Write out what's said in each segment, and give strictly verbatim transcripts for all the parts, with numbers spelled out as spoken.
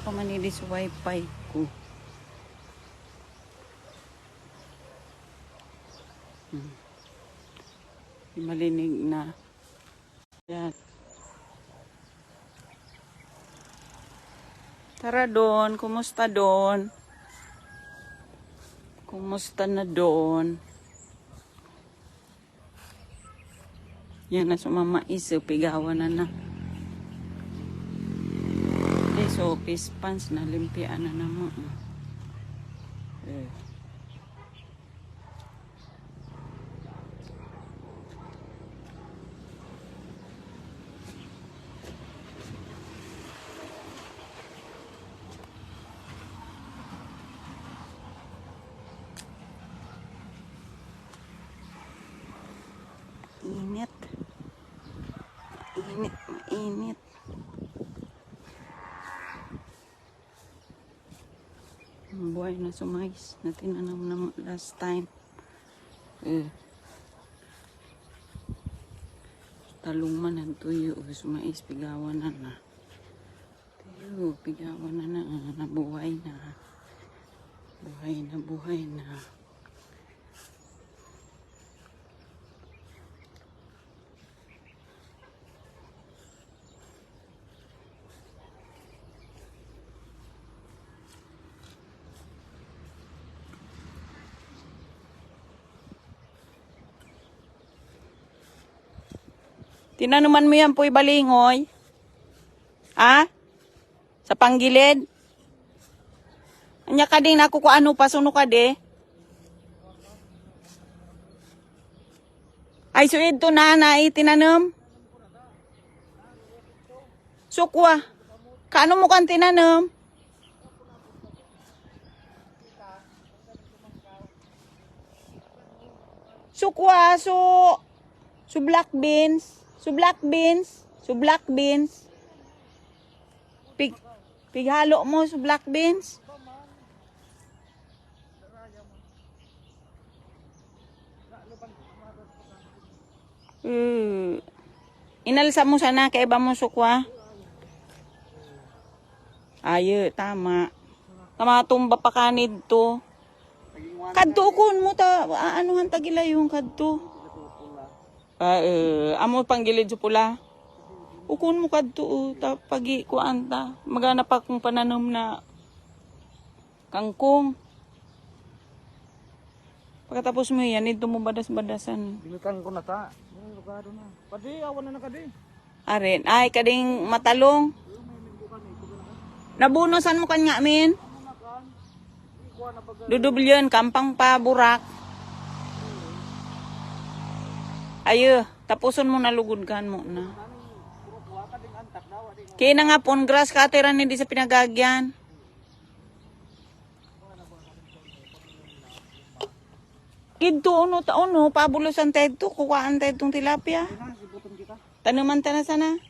Pamani di sa wifi ku. Hmm. Di malinig na. Yan. Tara Don, kumusta Don? Kumusta na Don? Yan na so mamais, pigawan na na. Di so fish ponds na limpian na na mo. Eh. Init. Init, init. Buhay na so mais na tinanam na last time. Eh. Talung man an tuyu, eh, so mais pigawan na na. Tuyu, pigawan na na, ah, nabuhay na. Buhay na, buhay na. Tinanuman mo yan, Puy Balingoy? Ha? Sa panggilid? Anya ka din ako ko ano, pasuno ka di? Ay, so ito na, na itinanam. So kwa, kaano mo kan tinanam? So kwa, so, so black beans, so black beans, so black beans. Pig, pighalo mo so black beans. Eh, inalsa mo sana kay ba mo so kwa. Ayo, tama. Tama, tumba pa kanidto. Kadto ukun mo ta, a-, anuhan ta gilayun kadto. Ah, eh, amo panggilid so pula. Ukun mo kadto, o, ta pagi kuan ta. Magana pa kung pananam na kangkung. Pagkatapos mo yan, ito mo badas-badasan. Binutang ko na ta. Ano, lugado na. Padi, awan na na kadi. Arin, ay, kading matalong. Nabunusan mo kan nga, min? Dudublian, kampang pa, burak. Ayo, tapuson mo na lugud kan mo na. Kina nga pon, grass cutter ani di sa pinagagyan. Idto, uno, ta, uno, pabulusan ta idto, kukuhaan ta idtong tilapia. Tanuman ta na sana.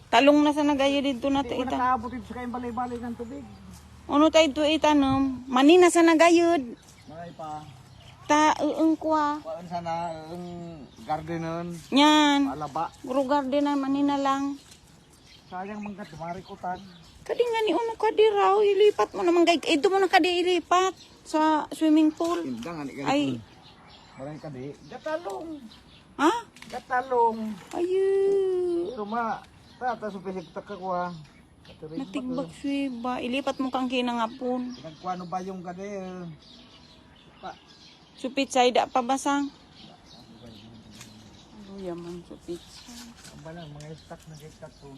Talong na sana gayud idto na ta ita. Uno ta idto itanum. Mani na sana gayud. Ta, uung kwa. Kuhaan sana, uung gardenan. Yan. Alaba. Guru gardenan, mani na lang. Sayang man ka, dumari ko tan. Kadi nga ni uno kadi raw, ilipat mo naman kay, ito mo na kadi ilipat sa swimming pool. Inda nga ni kadi. Ay. Barang kadi. Gatalong. Ha? Gatalong. Ayu. Suma, tata supisig takakwa. Natigbak swiba. Ilipat mo kang kinangapon. Pinagkuha no bayong kadi. Pa. Supit sa ida pabasang. Aduh, yaman supit sa. Ang balang, mga istak na istak po.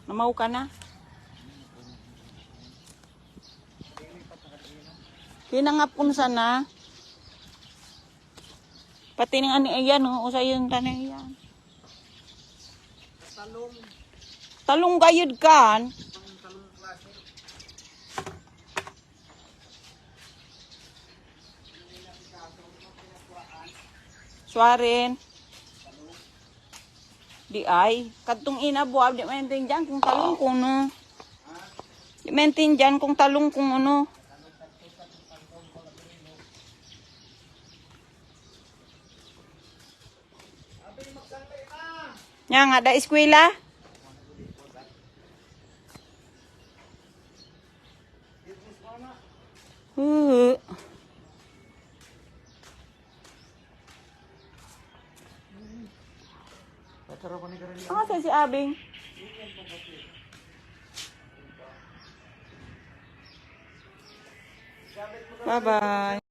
Namaw ka na? Kinangapon sana. Pati ning ani iyan, o, usa yun tani iyan. Talong gayud kan. Suarin. Di ay. Kadtong ina buab, di maintindihan kung talong kung no. Di maintindihan kung talong kung ano. Yang ada eskwela. Uhu. Asa si Abing. Bye bye.